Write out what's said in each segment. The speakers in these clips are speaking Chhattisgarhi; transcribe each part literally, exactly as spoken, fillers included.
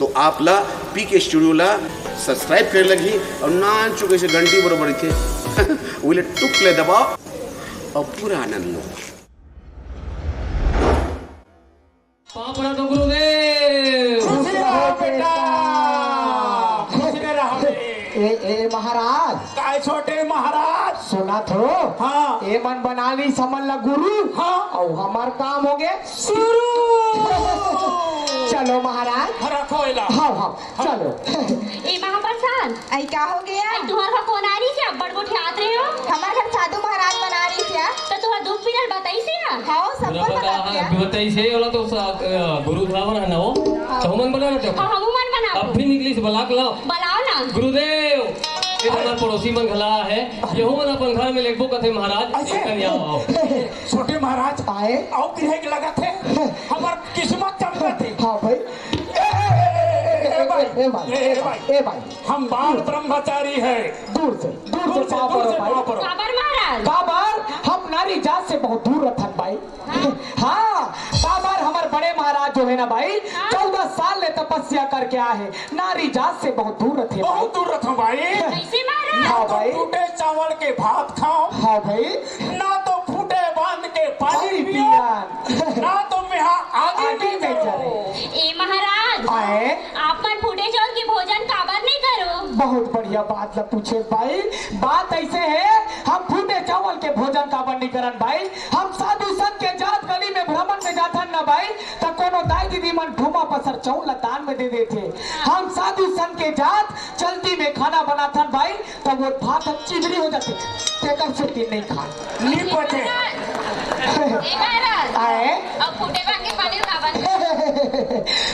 तो आप ला पीके स्टूडियो ला सब्सक्राइब करे लगही अउ नान चुके से घंटी बरोबर रहिथे। उले टुक ले दबाओ अउ पूरा आनंद लो। पाँव पड़ा तो गुरुदेव। खुश रहो बेटा, खुश रहो। ए, ए, महाराज। काय छोटे महाराज? सुना थो। हाँ। ए मन बना ली समन ला गुरु। हाँ। अउ हमर काम हो गए शुरू। चलो महाराज। रखो एला। हाँ, हाँ, चलो। ए महाप्रसाद। आई का हो गया? आई तुहर घर कोन आ रही से अब्बड़ गोठियात रहे हो? हमार घर साधु महाराज मन आ रही से। तो तुहर दुख पीरल बताई से? हाँ, सब पूरा कुछ बता, बता हाँ, दिया। बताई से, ओला तो सा-, अ, गुरु धावन है ना वो? हाँ। तो हमन बना ना हाँ, हम मन बना। अब भी निकली से बलाक लाओ। बलाओ ना। गुरुदेव, ये हमारे पड़ोसी मन घला है, यहू मन अपन घर में लेगबो कथे महाराज, ऐसे? एक कन आओ, आओ। छोटे महाराज, आए? आओ, बिरहे के लगत है, हमार किस्मत चमकत है। हाँ भाई। ए, ए, ए, ए, ए, ए, भाई, ए, ए, भाई, ए, ए, भाई। ए, भाई। हम बाल ब्रह्मचारी है। दूर से, दूर दूर से से, पाँव दूर पड़ो से भाई। पाँव पड़ो। काबर महाराज? काबर हम नारी जात से बहुत दूर रथन भाई। हाँ। हाँ, काबर हमर बड़े महाराज जो है ना भाई, हाँ। चौदह साल ले तपस्या करके आए हैं, नारी जात से बहुत दूर रथे भाई। बहुत दूर रथो भाई। कैसे महाराज? ना हाँ तो भाई। टूटे चावल के भात खाओ। हाँ भाई। ना तो फूटे बांध के पानी पानी पियो। पिया। ना तो मेहा आगे आगे में में चलो। चले। ए महाराज, आए? आप मन फूटे चावल के भोजन काबर नहीं करो? बहुत बढ़िया बात ला पूछे भाई। बात ऐसे है, हम फूटे चावल के भोजन काबर नहीं करन भाई? हम साधु संत के जात गली में भ्रमण में जाथन ना भाई, त कोनो दाई दीदी मन ठूमा पसर चावल ला दान में दे देथे। हम साधु संत के जात चलती में खाना बनाथन भाई, त वो भात ह चिमरी हो जाथे, तेकर सेती नहीं खान। नी पचे। ए महाराज, आए? अब फूटे बांध के पानी काबर?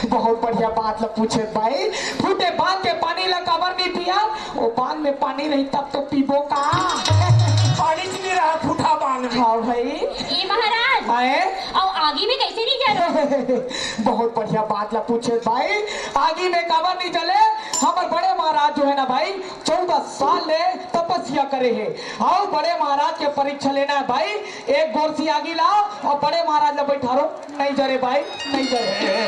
बहुत बढ़िया बात ला पूछे भाई। फूटे बांध के पानी ला काबर नहीं पिया? वो बांध में पानी रही तब तो पीबो का? पानी च नहीं रहा फूटा बांध में। हाँ भाई। ए महाराज, आए? अउ आगी में कैसे नहीं जलो? बहुत बढ़िया बात ला पूछे भाई। आगी में काबर नहीं जले? हमर बड़े महाराज जो है ना भाई, चौदह साल ले तपस्या करे हे। आओ, बड़े महाराज के परीक्षा लेना है भाई। एक गोरसी आगी लाओ अउ बड़े महाराज ला बैठारो। नहीं जरे भाई, नहीं जरे।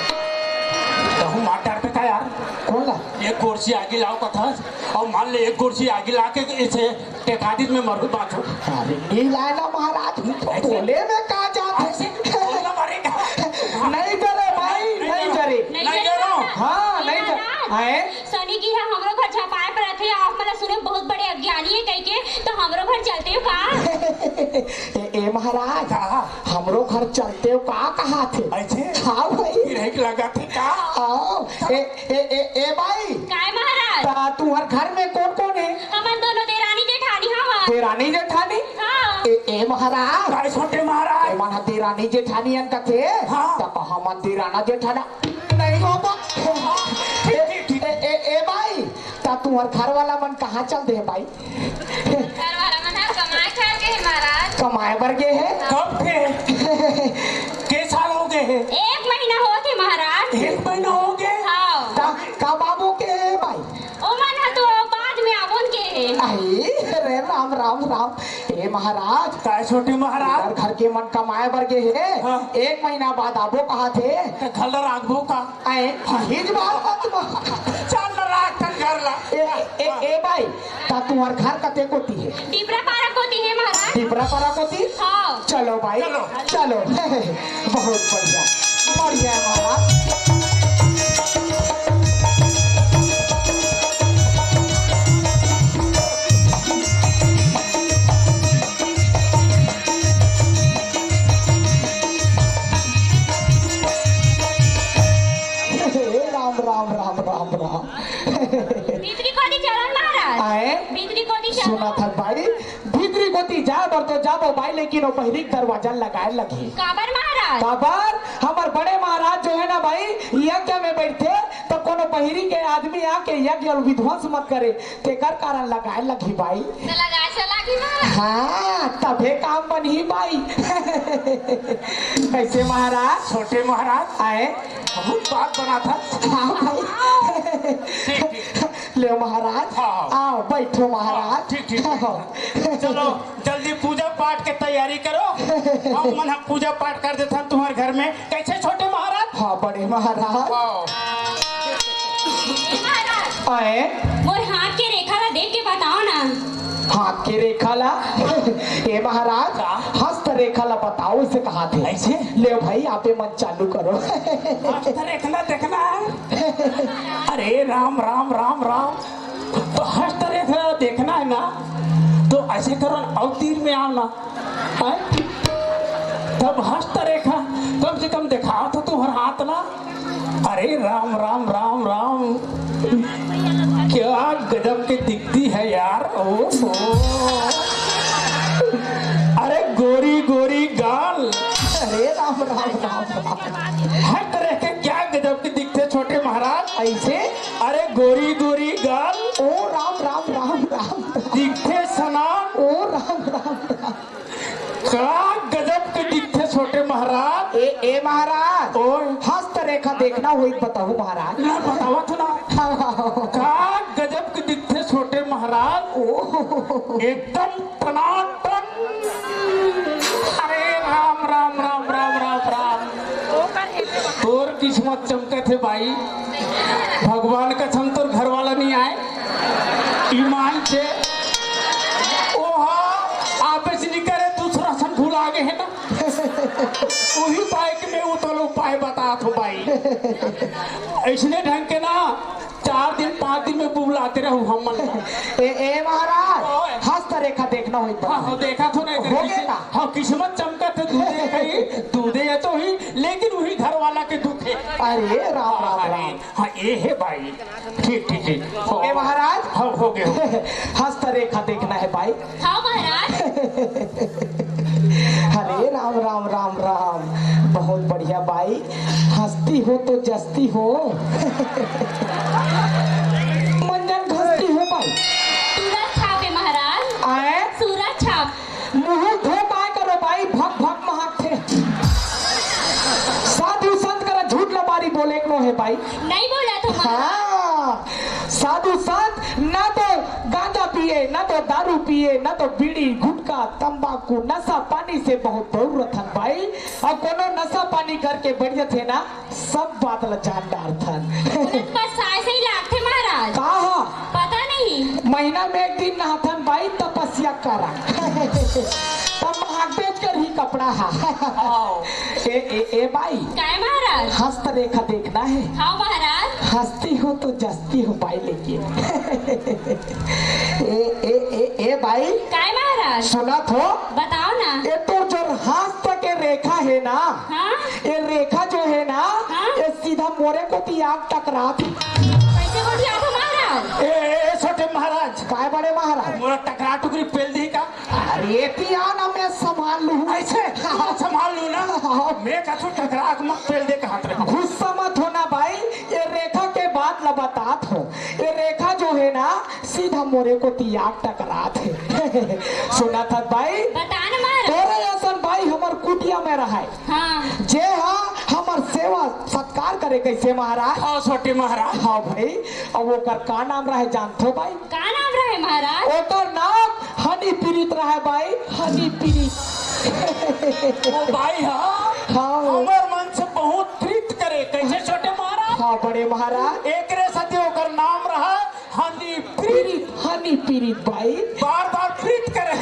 कहूँ मार डारबे का यार? कोन ला? एक गोरसी आगी लाओ कथस, अउ मान ले एक गोरसी आगी ला के इसे टेकादित में मरू बाँचो। अरे नहीं लाए ना महाराज, बोले में का जात है? ऐसे बोलना पड़ेगा। नहीं जरे भाई, नहीं जरे। नहीं नहीं जरे। जरो। हाँ, नहीं जरे। महाराज। आए? सनी गिरहा हमरो घर झपाए पर रथे, आप मन ला सुने बहुत बड़े अज्ञानी है कहिके, तो हमरो घर चलते हो का? ए, ए महाराज, का? हमरो घर चलते हो का कहा थे? ऐसे? हाँ भाई। फिर एक लगा थे का? आओ, ए, ए, ए, ए भाई। काय महाराज? ता तुम्हर घर में कौन कौन है? हमन दोनों देरानी जेठानी हवन। देरानी जेठानी? हाँ। ए, ए महाराज। काय छोटे महाराज? ए मन ह देरानी जेठानी अन कथे। हाँ। त हमन देराना जेठाना नहीं हो बा। ठीक, ठीक, ठीक। ए, ए, ए, ए भाई, ता तुम्हर घर वाला मन कहाँ चल दे भाई? घर वाला मन ह कमाए खाए गे हे महाराज। कमाए बर गे हे? कब के? के साल हो गए हे? एक महीना होत हे महाराज। एक महीना हो गए? हाँ। का, का बाबू के हे भाई? ओ मन ह तो बाद में आबोन के हे। आई, अरे राम, राम, राम। ए महाराज, काय छोटे महाराज? घर, घर के मन कमाए बर गे हे। हाँ। एक महीना बाद आबो कहा थे। त घर ला राखबो का? आए, हाँ। हिज बात मत। चल राख तन घर ला। ए, ए, ए भाई, ता तुम्हर घर कते कोती हे? टिपरा पारा कोती हे महाराज। टिपरा पारा कोती? हाँ। चलो भाई, चलो। चलो। बहुत बढ़िया, बढ़िया है महाराज। हे राम, राम, राम, राम, राम। भीतरी कोती चलन महाराज। आए? भीतरी कोती चलन। सुना था भाई, भीतरी कोती जाए बर तो जाबो भाई, लेकिन वो बहिरी के दरवाजा लगाए लगही। काबर महाराज? काबर? हमर बड़े महाराज जो है ना भाई, यज्ञ में बैठथे, तो कोनो बहिरी के आदमी आके यज्ञ ल विध्वंस मत करे, तेकर कारण लगाए लगही भाई। तो लगाए से लागी महाराज। हाँ, तभे काम बनही भाई। कैसे महाराज? छोटे महाराज। आए? बहुत बात बना था। हाँ भाई। ठीक, ठीक। ले महाराज, हाँ, हाँ। आओ, बैठो महाराज। हाँ, ठीक, ठीक, ठीक। आओ। चलो, जल्दी पूजा पाठ के तैयारी करो। हम मन हम पूजा पाठ कर देथन तुम्हर घर में। कैसे छोटे महाराज? हाँ, बड़े महाराज। आओ। आए? मोर हाथ के रेखा ला देख के बताओ ना। हाथ के रेखा ला? ए महाराज, का? हस्त रेखा ला बताओ, इसे कहा थे। ऐसे? ले भाई, आपे मन चालू करो। हस्त रेखा ला देखना है। अरे राम, राम, राम, राम। तो हस्त रेखा देखना है ना, तो ऐसे करो ना, अउ तीर में आओ ना। हैं? तब हस्त रेखा कम से कम दिखाओ तो तुम्हारा हाथ ला। अरे राम, राम, राम, राम। क्या गजब की दिखती है यार। ओहो। अरे गोरी गोरी गाल। अरे राम, राम, राम, राम। हर तरह के क्या गजब के दिखते छोटे महाराज। ऐसे? अरे गोरी गोरी गाल। ओ राम, राम, राम, राम। दिखते सनान। ओ राम, राम, राम। का गजब के दिखते छोटे महाराज। ए, ए महाराज। ओए। हस्त रेखा देखना होई, बताओ महाराज। ना बतावा तो ना। का गजब के दिखते छोटे महाराज। ओ। एकदम टनाटन। अरे राम, राम, राम, राम, राम, राम। तोर किस्मत चमकत हे भाई। भगवान कसम तोर घर वाला नहीं आए। ईमान से। ओहा, आपस नहीं करे, दूसरा सन भुला गए है ना। वही बाइक में उतरो, उपाय बता थो भाई। ऐसने ढंग के ना, चार दिन, पाँच दिन में बुलाते रहू हम मन। ए, ए महाराज, ओए। हस्त रेखा देखना होई। हाँ, हाँ, देखा थो नहीं, हो देखी गया से। का? हाँ, किस्मत चमका थे, दूधे कहीं, दूधे है तो ही, लेकिन वही घर वाला के दुख है। अरे, राम, राम, अरे, राम। हाँ, ये है भाई। ठीक, ठीक, ठीक। हो गए महाराज? हाँ, हो गए, हो गए। हस्त रेखा देखना है भाई। हाँ महाराज। अरे राम, राम, राम, राम। बहुत बढ़िया बाई। हंसती हो तो जस्ती हो। मंजन घसती हो बाई। सूरज छापे महाराज। आए? सूरज छाप। मुंह धो काय करो बाई, भक भक महकथे। साधु संत करा झूठ लबारी बोले को है बाई। नहीं बोला तो महाराज। हाँ, साधु संत ना तो गांजा पिए, ना तो दारू पिए, ना तो बीड़ी, गुटखा, तंबाकू, नशा पानी से बहुत दूर रथन बाई। अउ कोनो नशा पानी करके बैठ जथे ना, सब बात ला जान डारथन। बस ऐसे ही लागथे महाराज। का हा? पता नहीं। महीना में एक दिन नहाथन बाई, तपस्या करा। तब महादेव कर ही कपड़ा हा। आओ। ए, ए, ए बाई। काय महाराज? हस्त रेखा देखना है। हाँ महाराज। हंसती हो तो जस्ती हो बाई, लेकिन ए, ए, ए, ए बाई। काय महाराज? सुना थो। बताओ ना। ए तोर जो हस्त के रेखा है ना, हाँ? ये रेखा जो है ना, हाँ? ये सीधा मोरे कोती आग टकरात। कैसे कोती आग महाराज? ए, ए, ए, छोटे महाराज। काय बड़े महाराज? मोला टकरा टुकरी पेल दी का? अरे, एती आ ना, मैं संभाल लूँ। ऐसे? हाँ। संभाल लूँ ना? हाँ। मैं कछु टकरा के मत पेल दे कहत रहे। गुस्सा मत होना भाई, ये रेखा के बात ला बतात हो। ये रेखा जो है ना, सीधा मोरे कोती आग टकरात हे। सुना था भाई? बता न महाराज। तोरे असन भाई हमर कुटिया में रहाय। हाँ। जे हा हमर सेवा सत्कार करे कैसे महाराज? हाँ, छोटे महाराज। हाँ भाई, अब ओकर का नाम रहे जानथो भाई? का नाम रहे महाराज? ओकर नाम हनी पीरित रहे भाई, हनी पीरित। ओ भाई, हाँ। हाँ। हमर मन से बहुत प्रीत करे, कैसे छोटे महाराज? हाँ, बड़े महाराज। एकरे सती ओकर नाम रहा हनी प्रीत। प्रीत, हनी पीरित भाई। बार बार प्रीत करे।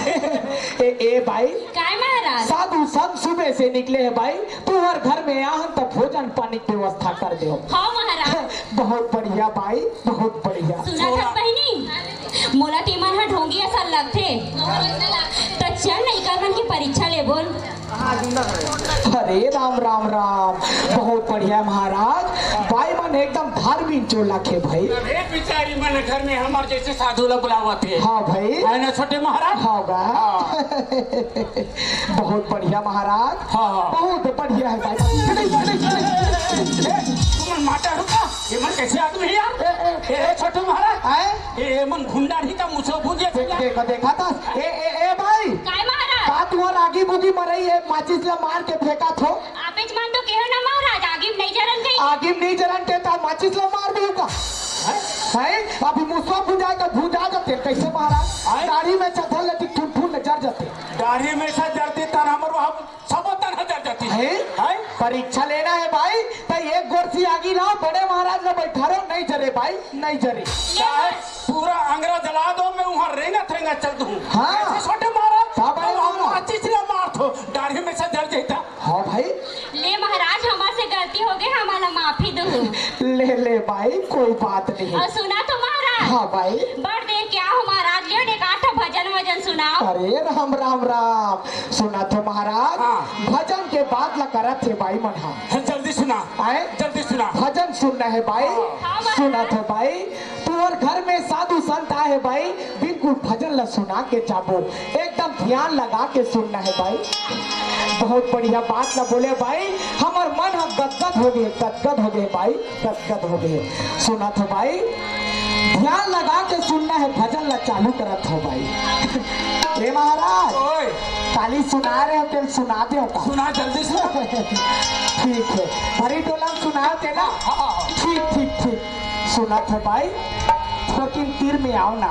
ए, ए भाई। काय महाराज? साधु संत सुबह से निकले हैं भाई, तुहर घर में आहन त भोजन पानी के व्यवस्था कर दो। हाँ महाराज। बहुत बढ़िया भाई, बहुत बढ़िया। सुना था बहिनी, मोला तेमन ह ढोंगी असन लगथे। त चल न इकर मन के परीक्षा ले बोल। अरे राम, राम, राम। बहुत बढ़िया महाराज। बाई मन एकदम धार्मिक जो लखे भाई। अरे बिचारी मन घर में हमर जैसे साधु ला बुलावत हे। हाँ भाई। है ना छोटे महाराज? हाँ बा। हाँ। बहुत बढ़िया महाराज। हाँ, हाँ। बहुत बढ़िया है भाई। तुमन माता रुका, ये मन कैसे आदमी है यार? ए, ए, ए, ए, छोटे महाराज। आए? ए, ए मन भुंडारी का मुसो भुजे थे। देखा, देखा था। ए, ए, ए भाई। काय महाराज? का तुहर आगी बुगी मरई है, माचिस ला मार के फेंका थो? आपेच मन तो केहो ना महाराज, आगी में नहीं जरन कहीं। आगी में नहीं जरन के ता माचिस ला मार भी का? हैं? हैं? अभी मुसवा भुंजाए का भुंजा जाते, कैसे महाराज? हैं? दाढ़ी में चथल लगी ठुन ठुन ले जर जाते। दाढ़ी में से जरती तर हमर वहाँ सब तन जर जाती। हैं? हैं? परीक्षा लेना हे भाई, त एक गोरसी आगी लाव, बड़े महाराज ल बइठारो, नइ जरे भाई, नइ जरे। का हे? पूरा अंगरा जला दो, मैं उहाँ रेंगत रेंगत चल दूँ। हाँ। अइसे छोटे महाराज, का बड़े महाराज? माचिस ल मारथों, डाढ़ी में से जल जइता। हाँ भाई। ले महाराज, हमर से गलती होगे, हमला माफी दहू। ले, ले भाई, कोई बात नहीं। अउ सुना तो महाराज। हाँ भाई। बड़ देर के आए हो महाराज, ले एक आध भजन वजन सुनाव। अरे राम, राम, राम। सुना तो महाराज, हाँ। भजन के बात ला करत हे भाई मन हा। हाँ, जल्दी सुना। आए? जल्दी सुना। भजन सुनना हे भाई। हाँ। हाँ, महाराज। सुना तो भाई, तुंहर घर में साधु संत आए हे भाई, बिल्कुल भजन ला सुना के जाबो, एकदम ध्यान लगा के सुनना हे भाई। बहुत बढ़िया बात ला बोले भाई, हमर मन ह गदगद हो गे, गदगद हो गे भाई, गदगद हो गे। सुनत हो भाई, ध्यान लगा के सुनना हे, भजन ला चालू करत हो भाई। ए महाराज, ओए। काली सुना रहे हो, तेल सुना दे होता। सुना, जल्दी सुना। ठीक हे, भरी टोला में सुना तेला। हाँ, हाँ, हाँ। ठीक, ठीक, ठीक। सुनत हो भाई, लेकिन तीर में आव ना।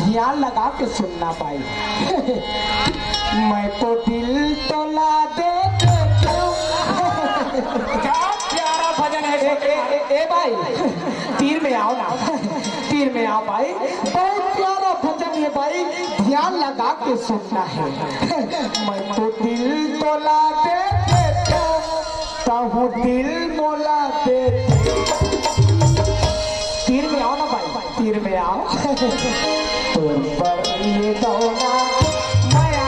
ध्यान लगा के सुनना भाई। मैं तो दिल तोला दे देता हूँ। क्या प्यारा भजन है। ए, ए, ए, ए भाई, तीर में आव ना, तीर में आव भाई, बहुत प्यारा भजन हे भाई, ध्यान लगा के सुनना हे। मैं तो दिल तोला दे देता हूँ, तहूँ दिल मोला दे। तीर में आव ना भाई, तीर में आव। तोर बर ये दौना मया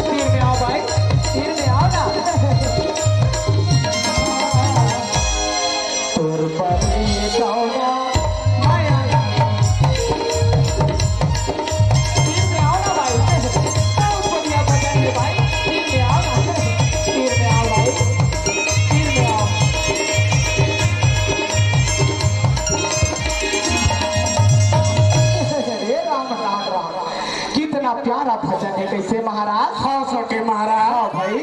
तीर में आव भाई, तीर में आव ना। तोर बर ये दौना मया। तीर में आव ना भाई। बहुत बढ़िया भजन हे भाई। तीर में आव ना। तीर में आव भाई। तीर में आव। हे राम, राम, राम। कितना प्यारा भजन हे, कइसे महाराज? हाँ, छोटे महाराज। हाँ भाई।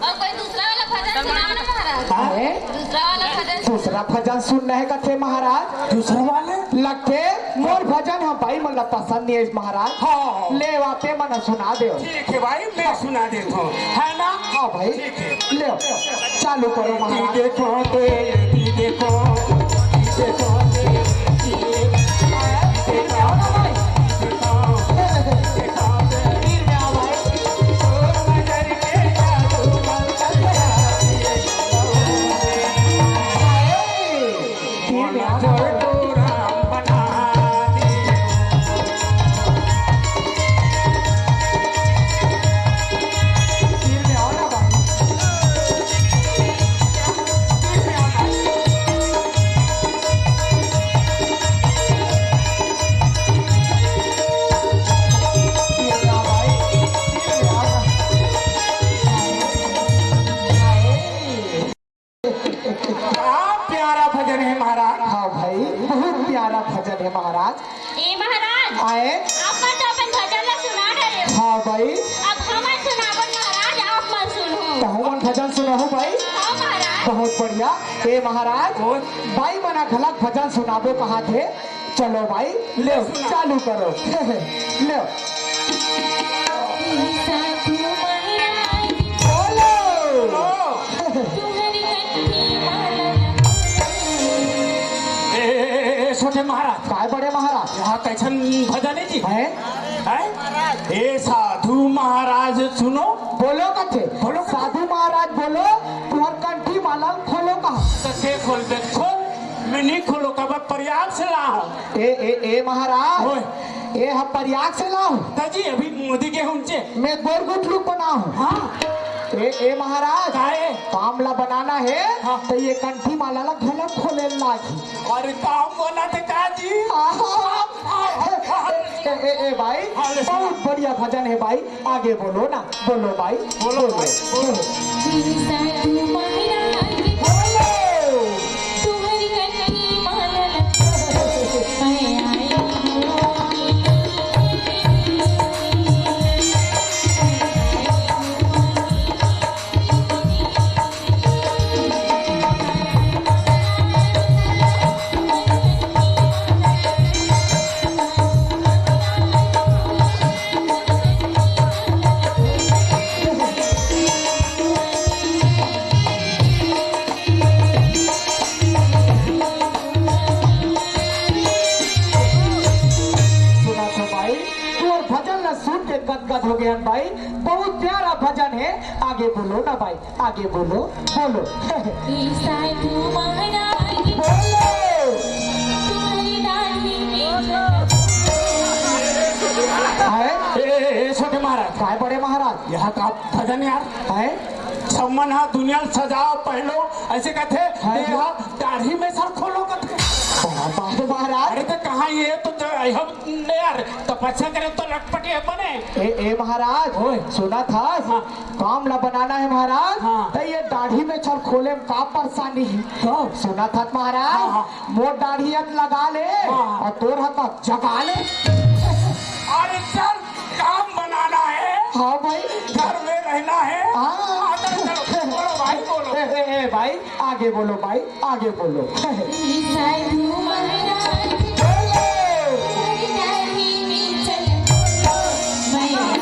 अउ कोई दूसरा वाला भजन सुनाव ना महाराज। हाँ? दूसरा वाला भजन। दूसरा भजन सुनना हे कथे महाराज। दूसरा वाले? लगथे मोर भजन ह भाई मन ला पसंद नइ हे महाराज। हाँ। ले आते मन सुना दे। ठीक हे भाई, मैं सुना देथों, हे ना? हाँ भाई। ठीक हे। ले, चालू करो महाराज। देखो दे, देखो, देखो दे, देखो ना भाई। तीर में आव भाई। तीर में आव। तीर में आव ना भाई। का प्यारा भजन हे महाराज। हाँ भाई, बहुत प्यारा भजन हे महाराज। ए महाराज, आए? आप मन तो अपन भजन ला सुना डरे हो। हाँ भाई। अब हमन सुनाबो महाराज, आप मन सुनहू। त हमन भजन सुनहू भाई। हाँ महाराज। बहुत बढ़िया। ए महाराज, ओए। बाई मन घलक भजन सुनाबो कहाथे। चलो भाई, ले, सुना। चालू करो। ले। साधु महाराज, बोलो। तुहरी कंठी माला। ए, ए, ए, ए, छोटे महाराज। काय बड़े महाराज? यहाँ कैसन भजन हे जी? हैं? हैं? ए साधु महाराज सुनो। बोलो कथे। बोलो कथे। साधु महाराज बोलो, तुहर कंठी माला खोलो कहा। त से खोल दे, खोल। मैं नहीं खोलो, काबर प्रयाग से ला हूँ। ए, ए, ए महाराज, ओए। ए हम प्रयाग से ला हूँ। त जी अभी मोदी के हुंचे। मैं गोर गुठलू बना हूँ। हाँ। ए, ए महाराज, काहे? काम ला बनाना हे, हाँ। त ये कंठी माला ला घलो खोले लागी। अरे काम बना थे का जी? हाँ। हाँ, हाँ, हाँ। ए, ए, ए, ए भाई, हाँ, ले सुना। बहुत बढ़िया भजन हे भाई, आगे बोलो ना, बोलो भाई, बोलो बोलो। भाई, बोलो। साधु महाराज, बोलो। तुम्हारी कंठी माला लगा, मैं आई हूँ। भाई, बहुत प्यारा भजन है। आगे बोलो ना भाई, आगे बोलो, बोलो। साधु महाराज बोलो। तुम्हारी दाढ़ी में है। ए, ए, ए, छोटे महाराज। काय बड़े महाराज? यहाँ का भजन यार। है? छम्मन हा दुनिया सजाओ पहलो, ऐसे कथे। हाँ जी। यहाँ दाढ़ी में सर खोलो कथे। बाप रे महाराज। अरे तो कहाँ ये तो ज-, हम नहीं यार, तपस्या करे तो लटपटी है बने। ए, ए महाराज, ओए। सुना था? हाँ। काम ला बनाना है महाराज, हाँ। तो ये दाढ़ी में छर खोले में का परेशानी है? हाँ। सुना था महाराज, हाँ, हाँ। मोर दाढ़ी अत लगा ले हाँ, हाँ। और तोर हक जगा ले। अरे सर, काम बनाना है। हाँ भाई। घर में रहना है। हाँ। हाँ, चलो, चलो, बोलो भाई, बोलो। ए, ए, ए, भाई, आगे बोलो भाई, आगे बोलो। साधु महाराज, बोलो। हरिदारी में चल बोलो, मैं आई।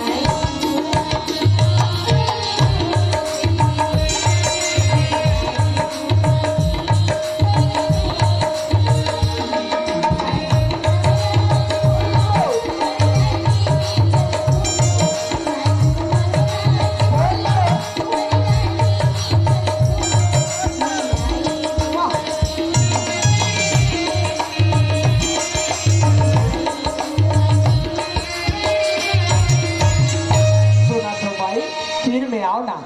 सुना तो भाई, फिर में आओ ना।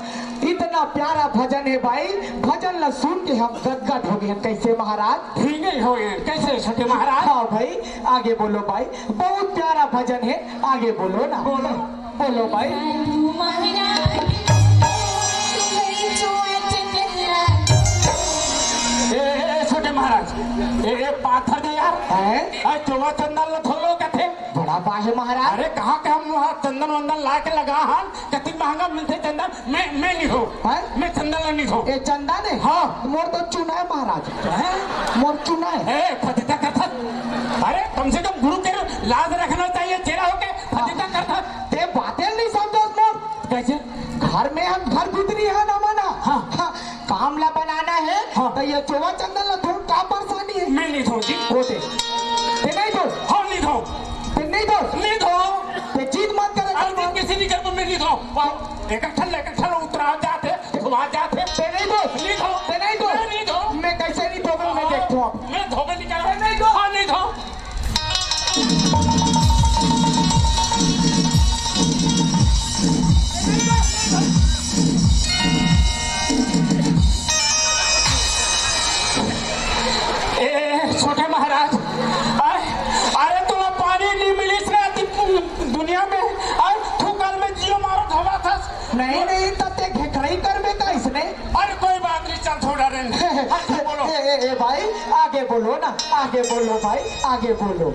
इतना प्यारा भजन है भाई, भजन ला सुन के हम गदगद हो गए हैं। कैसे महाराज? ठीक है हो गए। कैसे छोटे महाराज? हाँ भाई, आगे बोलो भाई, बहुत प्यारा भजन है, आगे बोलो ना। बोलो। बोलो भाई। ए, ए, ए, छोटे महाराज, ए, ए, पाथर दे यार। हैं? ए, चोवा चंदन ला धोलो कथे। बड़ा बाहे महाराज। अरे कहाँ के हम वहाँ चंदन वंदन ला के लगा हन, कति महंगा मिलथे चंदन, मैं, मैं नहीं हो। हैं? मैं चंदन ला नहीं हो। ए चंदन है? हाँ। मोर तो चुना है महाराज। हैं? मोर चुना है। ए, फतिता कथा। अरे कम से कम गुरु के लाज रखना चाहिए, चेला होके फतिता कथा। ते बातें नहीं समझो मोर। कैसे? घर में हम घर भीतरी है ना माना। हाँ। हाँ, काम ला बनाना है, हाँ। तो ये चोवा चंदन ला धो, का परेशानी है? मैं नहीं धो जी। होते। ते नहीं धो? हाँ, नहीं धो। ते नहीं धो? नहीं धो। ते जिद मत करे। अरे, जिद किसी नहीं कर, मैं नहीं धो। वाह, एक ठन, एक ठन उतरा जाते, धुआ जाते। ते नहीं धो? नहीं धो। ते नहीं धो? मैं नहीं धो। मैं कैसे नहीं धो, मैं देखता हूँ। मैं धोबे नहीं कर, नहीं धो। हाँ, नहीं धो। ए, छोटे महाराज, अरे, अरे, तुला पानी नहीं मिलिस रे, अति दुनिया में, अरे, तू कल में जियो मारो धोवा था। नहीं, नहीं, तब ते घेकड़ई करबे का इसने? अरे, कोई बात नहीं, चल, छोड़ा रे। अच्छा, बोलो। ए, ए, ए, भाई, आगे बोलो ना, आगे बोलो भाई, आगे बोलो।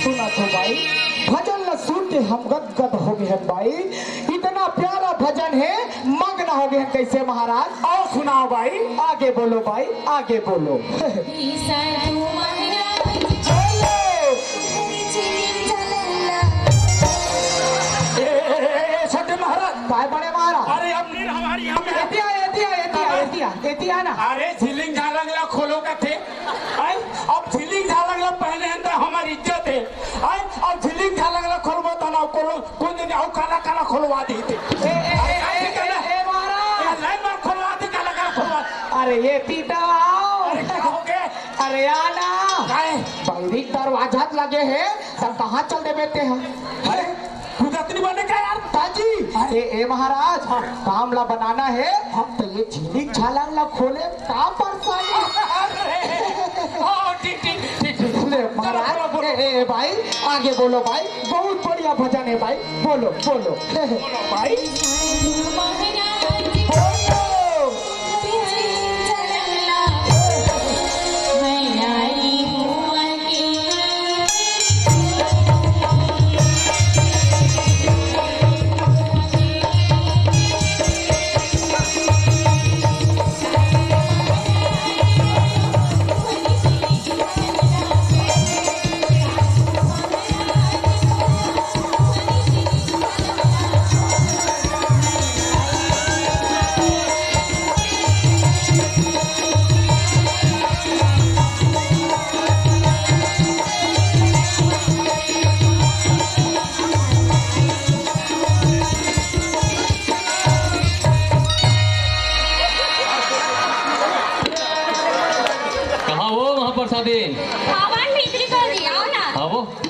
सुना तो भाई, भजन ला सुन के हम गदगद हो गए हैं भाई। इतना प्यारा भजन है, मग्न हो गए हैं। कैसे महाराज? आओ सुनाओ भाई। आगे बोलो भाई, आगे बोलो। साधु महाराज। बोलो। ए, ए, ए, ए, ए, सत्य महाराज। काय बड़े महाराज? अरे, अब नीर हमारी यहाँ में एतिया, एतिया, एतिया, एतिया, एतिया ना। अरे, झिलिंग झालंग ला खोलो कथे। आय, अब झिलिंग झालंग ला पहने हैं तो हमारी इज्जत है। आय, अब झिलिंग झालंग ला खोलबो तो ना खोलो, कोन दिन अउ काला काला खोलवा देते। ए, ए, ए, ए, ए, ए, महाराज। ए, लाइन मार खोलवा दे, काला काला खोलवा दे। अरे, ये पीटा आओ। अरे, क्या हो गए? अरे, आना। काय? बैरिक दरवाजा लगे है, तब कहाँ चल दे बेटे हैं? अरे, गुजराती बने का यार? ताजी। अरे। ए, ए महाराज, हाँ। काम ला बनाना है, हाँ। तो ये झिलिंग झालंग ला खोले, का परेशानी? अरे, हाँ, ठीक, ठीक, ठीक, ठीक। ले, महाराज, बोलो, बोलो। ए, ए, ए, भाई, आगे बोलो भाई, बहुत बढ़िया भजन है भाई, बोलो, बोलो। बोलो भाई। बोलो।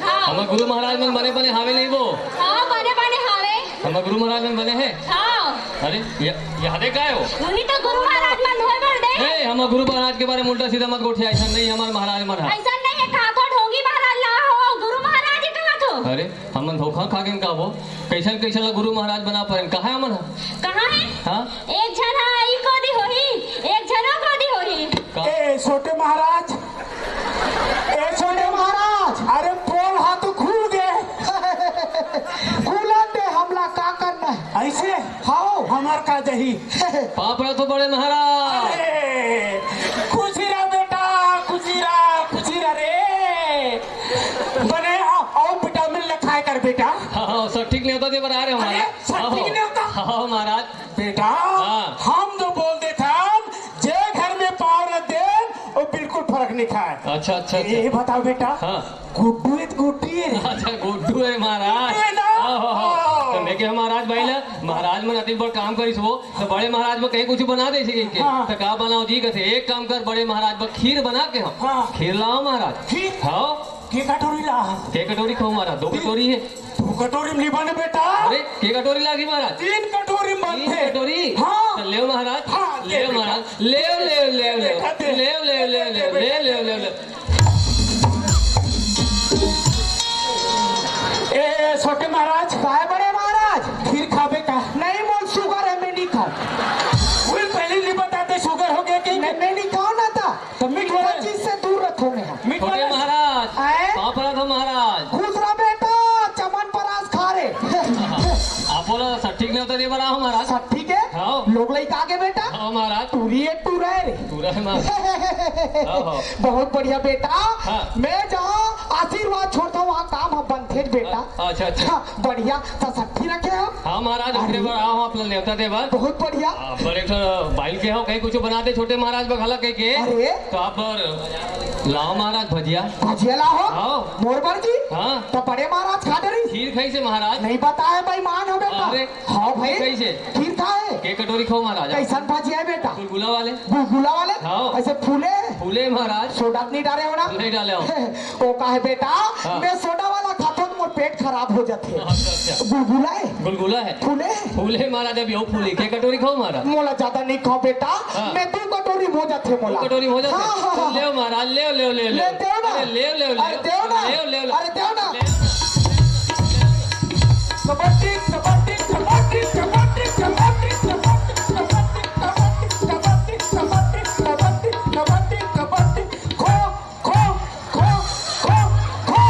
हाँ। हमर गुरु महाराज मन बने बने हावे नहीं वो? हाँ, बने बने हावे। हमर गुरु महाराज मन बने हे? हाँ। अरे, या-, यादे काय हो? उही तो गुरु महाराज मन होय बर दे। ए, हमर गुरु महाराज के बारे में उल्टा सीधा मत गोठिया, अइसन नहीं हमर महाराज मन ह। अइसन नहीं हे, कहा तो ढोंगी महाराज ला हो, गुरु महाराज ही कहा तो। अरे, हमन धोखा खा के का वो? कइसन कइसन ला गुरु महाराज बना परेन? कहाँ हे हमन ह? कहाँ हे? हाँ? एक झन ह ई कोती होही, एक झन ओ कोती होही। का? ए, छोटे महाराज, ए, छोटे महाराज। अरे, पोल हा तो खुल गे। खुलन दे, हमला का करना हे? अइसे? हाँ। हमर का जही? पाँव परत हों बड़े महाराज। अरे, खुशी रह बेटा, खुशी रह, खुशी रह रे। बने, अउ, अउ विटामिन ल खाय कर बेटा। हाँ, हाँ, सट्ठी के नेवता दे बर आय रहेंव अरे, महाराज। सट्ठी के नेवता? हाँ, हाँ, महाराज। बेटा, हाँ। हम तो बोल देथन, जे घर में पाँव रख देन, वो बिल्कुल फरक नहीं खाय। अच्छा, अच्छा, अच्छा। ये बताओ बेटा, हाँ। गुड्डू हे त गुड्डी हे रे। अच्छा, गुड्डू हे महाराज। गुड्डू हे ना? हाँ, हाँ, हाँ। हाँ। त मैं कहेंव महाराज भाई ला, महाराज मन अतिक बड़ काम करिस वो, त बड़े महाराज बर कहीं कुछ बना देतिस कहिके। हाँ। त का बनाओं जी? कथे, एक काम कर, बड़े महाराज बर खीर बना के हम। हाँ। खीर लाव महाराज। खीर? हाँ। के कटोरी ला? के कटोरी खाहूँ महाराज? दो कटोरी हे। दू कटोरी में नहीं बने बेटा। अरे, के कटोरी लागही महाराज? तीन कटोरी में तीन बनथे। कटोरी? हाँ। त लेव महाराज। हाँ, दे लेव बेटा। महाराज। लेव, लेव, लेव, लेव। बेटा, दे। लेव, लेव, लेव, लेव। दे, दे, ले, लेव, लेव, लेव। ए, छोटे महाराज। काय बड़े महाराज? खीर खाबे का? नहीं, मोर sugar हे, मैं नहीं खाँव। वो पहली नहीं बताते sugar हो गे कि मैं, मैं नहीं खाँव ना त। त मीठ वाला चीज से दूर रखो मैं। मीठ छोटे वाला महाराज, आए? पाँव परत हों महाराज। खुश रह बेटा, चमन परास खा रे। आप बोला सट्ठी के नेवता दे बर आय हों महाराज। सट्ठी के? हाँ। लोग लइका आगे बेटा? हाँ महाराज। टूरी हे, टूरा हे रे। टूरा हे महाराज। हाँ, हाँ। बहुत बढ़िया बेटा। हाँ। मैं जाहूँ आशीर्वाद छोड़थों, वहाँ काम ह बनथे बेटा। अच्छा, अच्छा। हाँ, बढ़िया, त सट्ठी रखे हो? हाँ महाराज, अरे। ओकरे बर आय हों आप ला नेवता दे बर। बहुत बढ़िया। हाँ, पर एक ठो बाइल के हो, कहीं कुछ बना दे छोटे महाराज बर घला कहिके। अरे। त आप बर लाव महाराज भजिया। भजिया लाव हो? हाँ। मोर बर जी? हाँ। त बड़े महाराज खा डरिस? खीर खाइस हे महाराज। नहीं बताय, बेईमान हो बेटा। अरे। हाँ भाई। खीर खाइस हे। खीर खाय हे। के कटोरी खाहूँ महाराज? कइसन भजिया हे बेटा? गुलगुला वाले। गुलगुला वाले? हाँ। अइसे फूले? फूले महाराज। सोडा नहीं डारे हो ना? नहीं डाले हों। वो का हे बेटा, हाँ। मैं सोडा वाला खाथों त मोर पेट खराब हो जाथे। अच्छा, अच्छा। गुलगुला हे? गुलगुला हे। फूले? फूले महाराज, अभी वो फूली। के कटोरी खाहूँ महाराज? मोला ज्यादा नहीं खाव बेटा, हाँ। मैं दू कटोरी में हो जाथे मोला। दू कटोरी में हो जाथे? हाँ, हाँ, त हाँ। लेव महाराज, लेव, लेव, लेव, ले लेव। देव ना। अरे लेव, लेव, लेव। अरे देव ना। लेव ना। अरे देव ना। कबड्डी, कबड्डी, कबड्डी, कबड्डी, कबड्डी, कबड्डी, कबड्डी, कबड्डी, कबड्डी, कबड्डी, कबड्डी, कबड्डी, खो, खो, खो, खो, खो,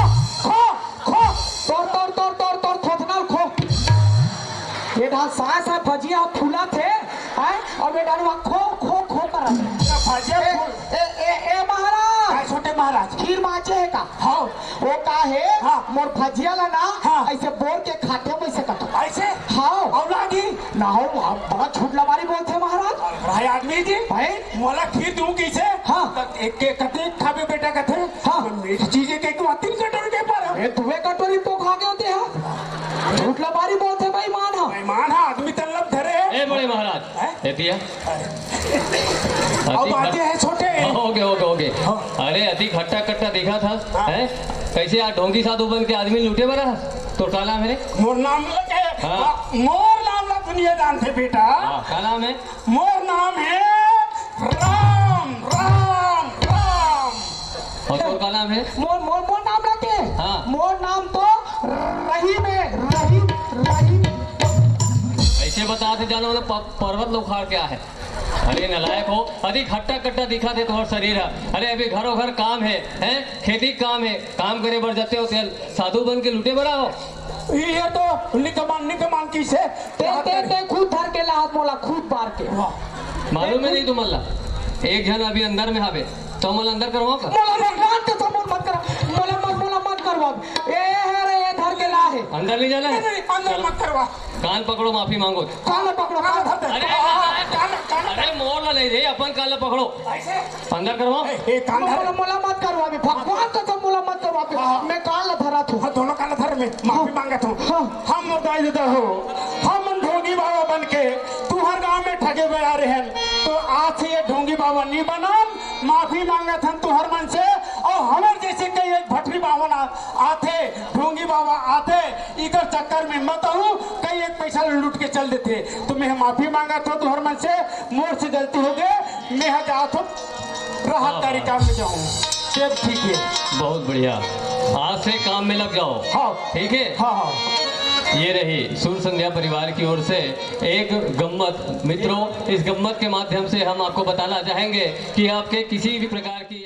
खो, खो। तोर, तोर, तोर, तोर, तोर थोथना ल खो। ये ढा साय साय भजिया फूलत हे, हैं? अउ ये ढा वहाँ खो, खो, खो करत हे। भजिया ए, फूल। ए, ए, ए, महाराज। काय छोटे महाराज? खीर बाँचे हे का? हाँ। वो का हे? हाँ। मोर भजिया ला ना, हाँ। अइसे बोर के खाथे वइसे कटो। अइसे? हाँ। अउ लागी? ना हो, बड़ा झूठ लबारी बोलथे महाराज। भाई आदमी जी, भाई। मोला खीर दूँ कइसे? हाँ। त एक, एक कते खाबे बेटा कथे? हाँ। तो मीठ चीज हे कहिके तीन कटोरी दे पारे। ए, दुए कटोरी तो खा के होते हैं। झूठ लबारी बोलथे बेईमान ह। बेईमान ह, आदमी तल्लब धरे हे। ए बड़े महाराज, हैं? ए दिया। अरे। अब अति बात हे छोटे। हाँ, हो गे, हो गे, हो गे। हाँ। अरे, अति खट्टा कट्टा दिखत हस, हाँ। हैं? कइसे आज ढोंगी साधु बन के आदमी लूटे बर आय हस? तोर का नाम हे रे? मोर नाम लगे। हाँ। हाँ, मोर नाम ला दुनिया जानथे बेटा। हाँ, का नाम हे? मोर नाम हे राम, राम, राम। अउ तोर का नाम हे? मोर, मोर, मोर नाम रखे। हाँ। मोर नाम तो रहीम हे, रहीम, रहीम। अइसे बतात हे जानो मतलब प-, पर्वत ला उखाड़ के आय हे। अरे नालायक हो, अति खट्टा कट्टा दिखत हे तोर शरीर ह। अरे अभी घरो घर काम हे, हैं? खेती काम हे, काम करे बर जाते हो तेल, साधु बन के लूटे बर आय हो। ये तो निकमान, निकमान कइसे? ते, ते, ते खुद धर के लात मोला, खुद बार के। वाह। मालूम हे नहीं तुमन ला? एक झन अभी अंदर में हावे, त मोला अंदर करवाव का? मोला भगवान कसम मोला मत करवाव, मोला मत, मोला मत करवाव। ए हे रे, ए धर के लाय हे। अंदर नहीं जाना हे? नहीं, नहीं, अंदर चल। मत करवाव। कान पकड़ो, माफी मांगो। कान पकड़ो, कान पकड़ो। अरे, अरे, कान, कान। अरे, मोर ला नहीं रे, अपन कान ला पकड़ो। अइसे? अंदर करवाव। ए, ए, कान धर। मोला, मोला मत करवाव, भगवान कसम मोला मत करवाव। हाँ। मैं कान ला धरत हूँ। हाँ, दोनों कान ला धर, मैं माफी मांगत हूँ। हाँ। हम मोर दाई ददा हो, हमन ढोंगी बाबा बन के तुहर गांव में ठगे बर आय रहेन, त आज से ये ढोंगी बाबा नहीं बनन। माफी मांगत हन तुहर मन से, अउ हमर जइसे कई एक भटरी बावन आ-, आथे, ढोंगी बाबा आथे, इकर चक्कर में मत आहू, कई एक पइसा लूट के चल देथे। तो मैं माफी मांगत हों तुंहर मन से, मोर से गलती होगे, मैं ह जात हों, राहत कार्यक्रम में जाहूं, सब ठीक हे। बहुत बढ़िया, आज से काम में लग जाओ। हाँ। ठीक है। हाँ, हाँ। ये रही सुर संध्या परिवार की ओर से एक गम्मत। मित्रों, इस गम्मत के माध्यम से हम आपको बताना चाहेंगे कि आपके किसी भी प्रकार की